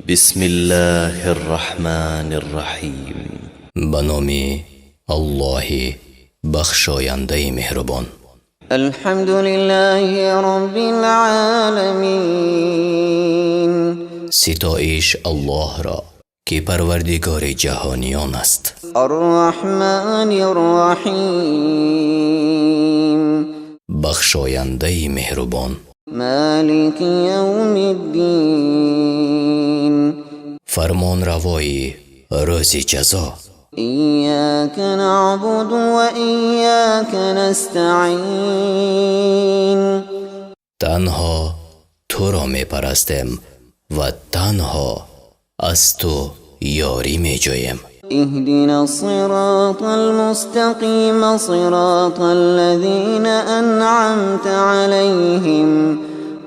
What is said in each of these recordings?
بسم الله الرحمن الرحيم. Ба номи Аллоҳи бахшояндаи меҳрубон. الحمد لله رب العالمين. Ситоиш Аллоҳро, ки парвардигори ҷаҳониён аст. الرحمن الرحيم. Бахшояндаи меҳрубон. مالك يوم الدين. Фармонравои рӯзи ҷазо. إياك نعبد وإياك نستعين. Танҳо туро мепарастем ва танҳо аз ту ёрӣ меҷӯем. اهدنا الصراط المستقيم، صراط الذين أنعمت عليهم،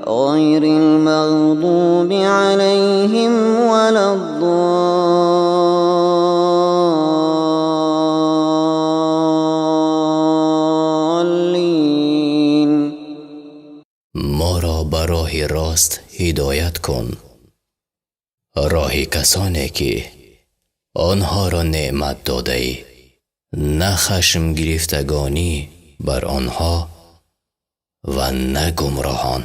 غير المغضوب عليهم ولا الضالين. Моро ба роҳи рост ҳидоят кун, роҳи касоне ки онҳоро неъмат додаӣ, на хашмгирифтагонӣ бар онҳо ва на гумроҳон.